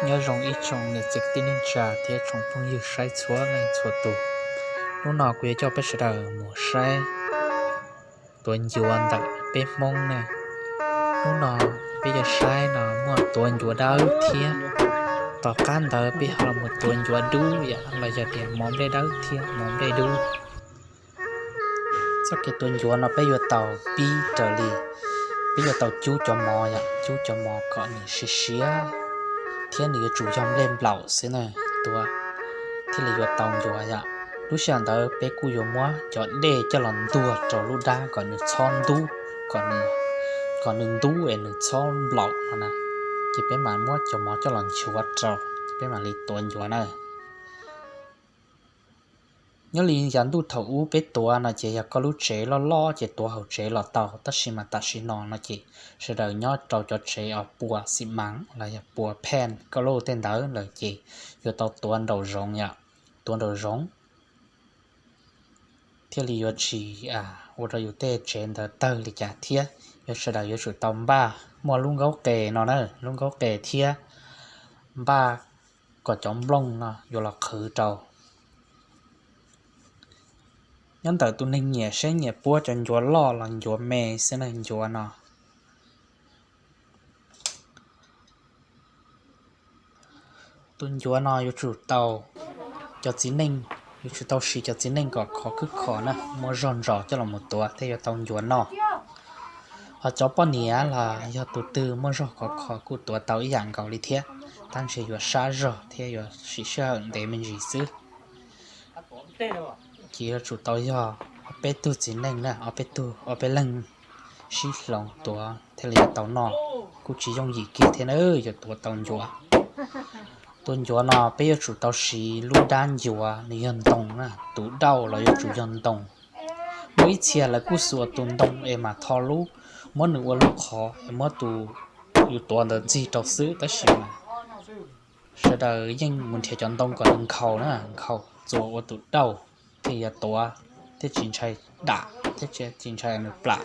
Nyob zoo ib tsoom niam txiv kwv tij neej tsa thiab tsoom phooj ywg saib txhua leej txhua tus. Hnub no kuv yuav coj peb sawv daws mus saib tuav ncuav ntawm peb Hmoob ne. Hnub no peb yuav saib no muaj tuav ncuav dawb thiab. Tom qab ntawd peb ho los mus tuav ncuav dub yom, los yog tias mov nplej dawb thiab mov nplej dub. Txoj kev tuav ncuav no peb yuav tau pib raws li, peb yuav tau cub cov mov yom, cub cov mov kom nws siav siav thiab nws yuav tsum yog nplej nplaum xwb na, tuav thiaj li yuav tau ncuav yom. Lub sij hawm ntawd peb kuj yuav muab cov dej coj los ntuag rau lub dab kom nws txhob ntub, kom nws ntub es nws txhob nplaum no na. Ces peb mam muab cov mov coj los nchuav rau, peb mam li tuav ncuav na. Nyob li yav ntuj thaum ub peb tuav no ces yog koj lub tsev loj loj ces tuav hauv tsev los tau, tab sis mas tam sim no no ces sawv daws nyob rau cov tsev uas pua xi mas los yog pua phej koj lub tej ntawd lawm ces yuav tau tuav nraum zoov yom, tuav nraum zoov thiaj li yuav tsis ua rau yus tej tsev ntawd tawg li cas thiab. Yuav sawv daws yuav tsum tau npaj muaj lub nkaub qe no na, lub nkaub qe thiab npaj kom cov nplooj no yuav los qhwv rau. Nyob ntawm tus neeg nyiam seb nyiam puab cov ncuav loj los ncuav me xwb na, ncuav no. Tus ncuav no yuav tsum tau cov txiv neej, yuav tsum tau siv cov txiv neej kom khov khwb kho na, muaj zog ntsos coj los mus tuav thiaj yuav tau ncuav noj. Ho cov poj niam los yog tus twg muaj zog khov kho kuj tuav tau ib yam nkaus li thiab, tab sis yuav sab zog thiab yuav siv sij hawm ntev me ntsis xwb. Ces yuav tsum tau yog ob peb tug txiv neej na, ob peb tug, ob peb leeg sib hloov tuav thiaj li yuav tau noj, kuj tsis yooj yim kiag thiab na, yuav tuav tau ncuav. Tus ncuav no peb yuav tsum tau siv lub dab ncuav, nws yog ntoo na, tus dauj los yuav tsum yog ntoo. Muaj ib txhia lawv kuj xuas tus ntoo es mas tho lub, muab nws ua lub qhov es muab tus yus tuav ntawd ntxig rau xwb, tab sis mas sawv daws yeej mus nrhiav cov ntoo kom nws nkhaus na, nkhaus txuas ua tus dauj thiaj yuav tuav, thiaj tsis ntshai dam thiab tsis ntshai nws plam.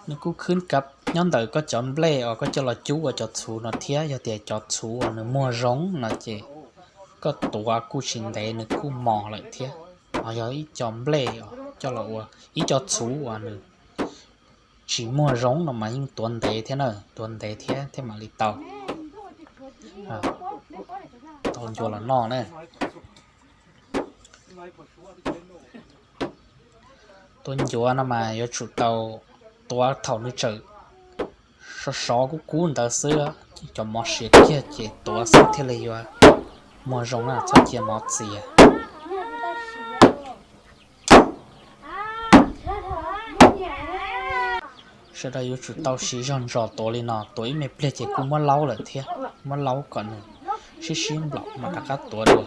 Nws kuj khwb kab nyob ntawm koj cov nplej uas koj coj los cub ua cov txhuv no thiab, yog tias cov txhuv uas nws muag zoo no ces koj tuav kuj tsis ntev nws kuj mos lawm thiab. Ho yog ib co nplej coj los ua, ib co txhuv uas nws tsis muag zoo no mas yeej tuav ntev thiab na, tuav ntev thiab thiaj mam li tau, tau ncuav los noj na. Tuav ncuav no mas yuav tsum tau tuav thaum nws tseem sov sov kub kub ntawd xwb, cov mov siav kiag ces tuav xwb thiaj li yuav muag zoo na, txhob cia mov txias. Sawv daws yuav tsum tau siv zog ntsos tuav li no, tuav ib me pliag ces kuj muab laub lawm thiab, muab laub kom nws sib sib nplaum mam rov qab tuav dua.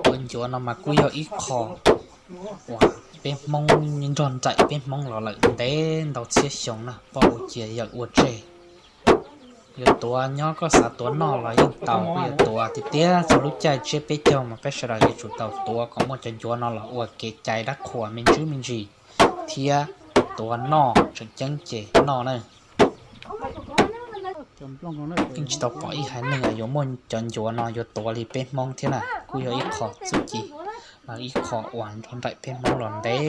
Tuav ncuav no mas kuj yog ib qho uas peb Hmoob nrog nraim peb Hmoob los lawm ntev ntau txhiab xyoo na, poj ua cia yawm ua tseg. Yuav tuav nyob koj xav tuav noj los yeej tau, koj yuav tuav tiag tiag txog lub caij tsiab peb caug mas peb sawv daws yuav tsum tau tuav kom muaj cov ncuav no los ua kev cai dab qhuas me ntsis me ntsis thiab tuav noj tseem ceeb ces noj na. Yeej tsis tau pom ib haiv neeg yuav muaj cov ncuav no yuav tuav li peb Hmoob thiab na, kuj yog ib qho txuj ci, ib qho uas nrog nraim peb Hmoob los ntev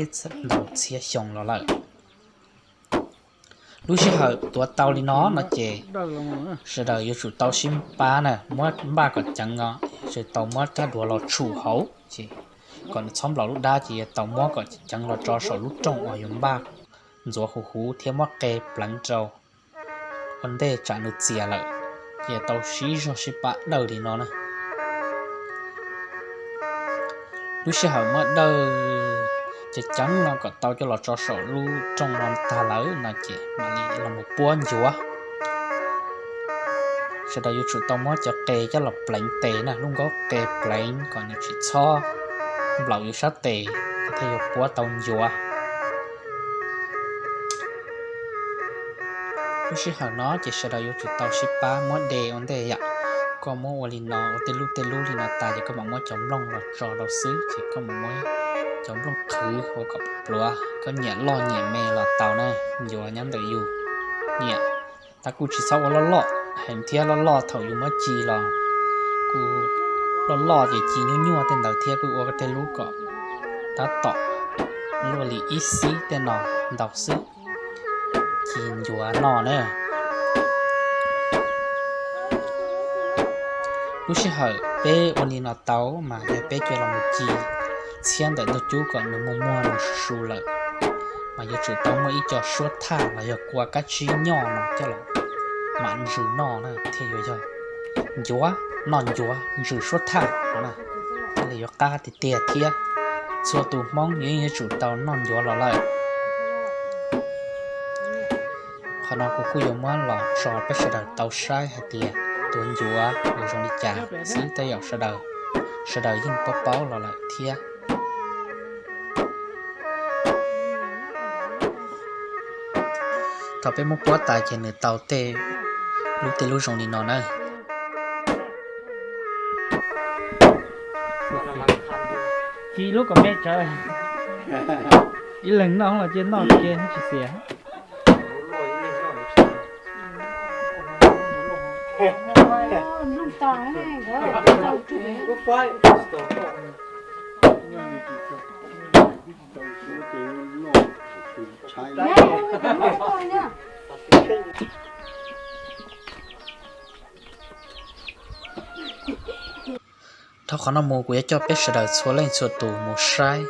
ntau txhiab xyoo los lawm. Lub sij hawm tuav tau li no no ces sawv daws yuav tsum tau sib pab na, muab npaj kom ceev os, tsis tau muab rab duav los tshum hauv ces kom nws txhob nplaum lub dab ces yuav tau muab kom ceev los tso saum lub rooj uas yuav npaj ntxuav huv huv thiab muab qe pleev rau ua ntej tsam nws txias lawm, ces tau sib zog sib pab dawj li no na. Lub sij hawm muab dawj ceev ceev no kom tau coj los tso saum lub rooj no tag lawm no ces mam li los puab ncuav. Sawv daws yuav tsum tau muab cov qe coj los pleev tes na, lub nkaub qe pleev kom nws tsis txhob nplaum yus sab tes, thiaj yuav puab tau ncuav. Lub sij hawm no ces sawv daws yuav tsum tau sib pab muab de ua ntej yom. Koj muab ua li no, ua tej lub tej lub li no tas ces koj mam muab cov nplooj los tso rau xwb, ces koj mam muab cov nplooj qhwv ua kom pluav, koj nyiam loj nyiam me los tau na, ncuav nyob ntawm yus nyiam. Tab kuj tsis txhob ua loj loj heev thiab, loj loj thaum yus muab ci los kuj loj loj ces ci nyuaj nyuaj tej ntawd thiab, kuj ua koj tej lub kom tab tom luaj li ib xib tej no ntau xwb, ci ncuav noj na. Lub sij hawm peb ua li no tau mas yog peb coj los mus ci txhiab ntawm ntug cub kom nws muag muag nws su su lawm, mas yuav tsum tau muaj ib co suab thaj los yog kua kab tsib nyoj no coj los mam ntsws noj na thiaj yuav yog ncuav, noj ncuav ntsws suab thaj no na, thiaj li yuav qab tiag tiag thiab. Txhua tus Hmoob yuav yeej yuav tsum tau noj ncuav los lawm. Qhov no kuv kuj yuav muab los tso peb sawv daws tau saib hais tias tuav ncuav nws zoo li cas xwb, tej zaum sawv daws, sawv daws yeej paub paub los lawm thiab. Thaum peb muab puab tas ces nws tau tej lub tej lub zoo li no na. Ci lub kom me tsawv, ib leeg noj los cia noj cia tsis xiam. Dhau qhov no mus kuv yuav coj peb sawv daws txhua leej txhua tus mus saib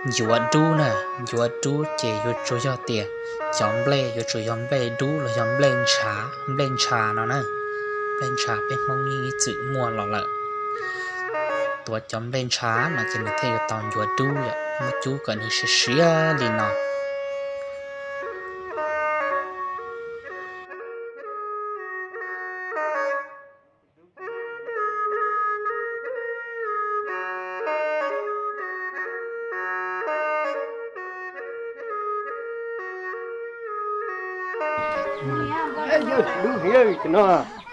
ncuav dub na. Ncuav dub ces yuav tsuas yog tias cov nplej yuav tsum yog nplej dub los yog nplej ntshav, nplej ntshav no na. Nplej ntshav peb Hmoob yeej ib txwm muaj los lawm. Tuav cov nplej ntshav no ces nws thiaj yuav tau ncuav dub yom, muab cub kom nws siav siav li no.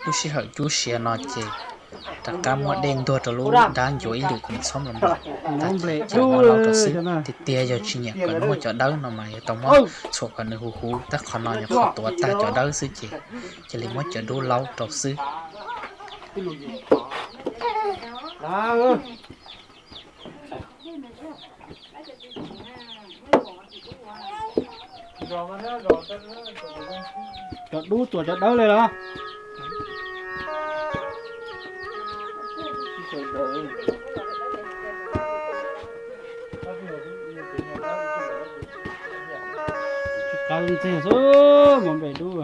Lub sij hawm cub siav no ces rov qab muab dej ntuag rau lub dab ncuav ib lwm kom txhob nplas nplas, tab sis ces muab lauj rau xwb. Tiag tiag yog tsis nyiam kom nws muaj cov dawb no mas yuav tau muab txhuam kom nws huv huv, tab qhov no yog qhov tuav tag cov dawb xwb ces cia li muab cov dub lauj rau xwb. Cov dub tuav cov dawb li los? Tsis qab ntxiag xwb, mus npe dub.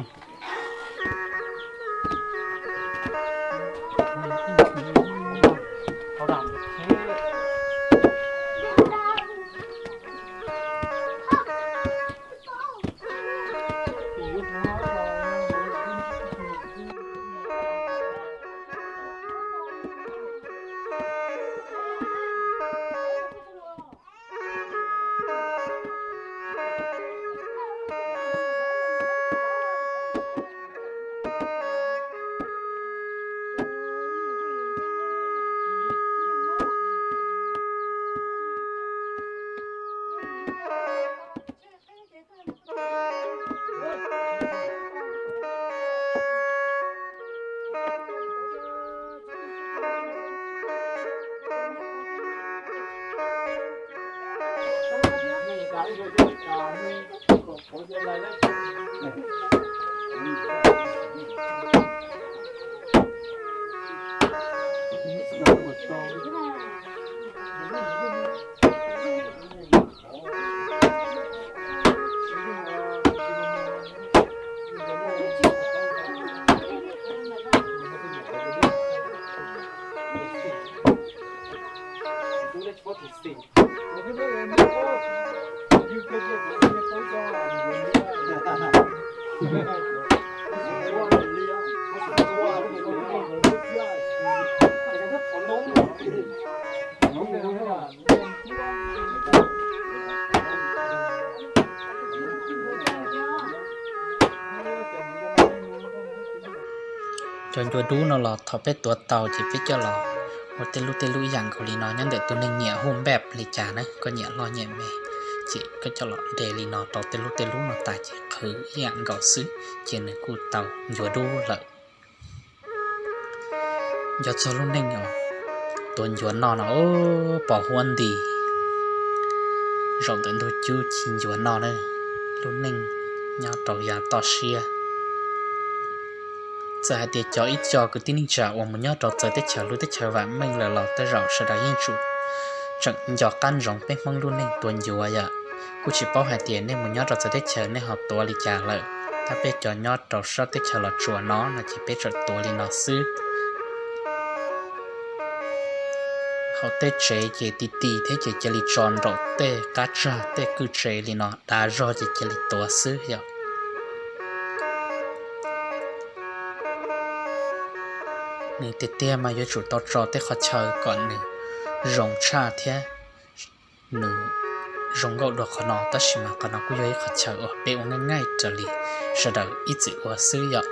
Cov ncuav dub no los thaum peb tuav tau ces peb coj los ua tej lub tej lub ib yam nkaus li no, nyob ntawm tus neeg nyiam hu npaj li cas na, koj nyiam loj nyiam me, ces koj coj los de li no rau tej lub tej lub no tas ces qhwv ib yam nkaus xwb, ces nws kuj tau ncuav dub lawm. Nco txog lub neej os, tuav ncuav no no, pos huab nti, zaum ntawm ntug cub ci ncuav no na, lub neej nyob rau yav toj siab. Txawm hais tias cov ib co kwv tij neej tsa uas mus nyob rau txawv teb chaws lub teb chaws vam meej lawm los tej zaum sawv daws yeej tsum tseem nco qab ntsoov peb Hmoob lub neej tuav ncuav yom. Kuj tsis paub hais tias nej mus nyob rau txawv teb chaws nej ho tuav li cas lawm, tab peb cov nyob rau sab teb chaws Los Tsuas no no ces peb tseem tuav li no xwb. Hauv tej tsev ces ti ti thiab ces cia li tso nraum tej qab tsag tej kwj tsev li no, dav zog ces cia li tuav xwb yom. Nws tiag tiag mas yuav tsum tau tso tej qhov chaw kom nws zoo tshaj thiab nws zoo nkauj dua qhov no, tab sis mas qhov no kuj yog ib qhov chaw uas peb ua nqaij nqaij raws li sawv daws ib txwm ua xwb yom.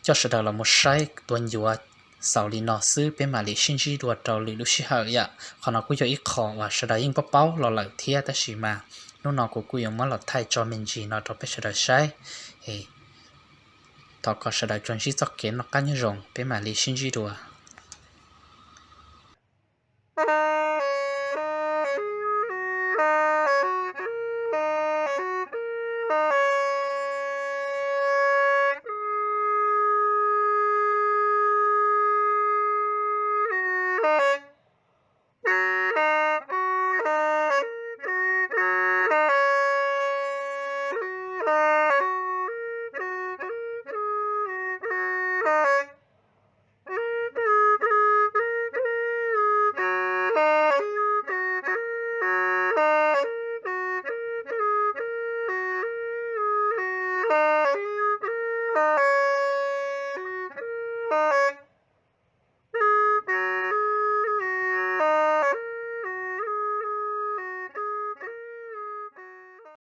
Coj sawv daws los mus saib tuav ncuav xaus li no xwb, peb mam li sib ntsib dua rau lwm lub sij hawm yom. Qhov no kuj yog ib qho uas sawv daws yeej paub paub los lawm thiab, tab sis mas hnub no kuv kuj yuav muab los thaij tso me ntsis no rau peb sawv daws saib. Thov kom sawv daws tsuas ntsib txoj kev noj qab nyob zoo, peb mam li sib ntsib dua.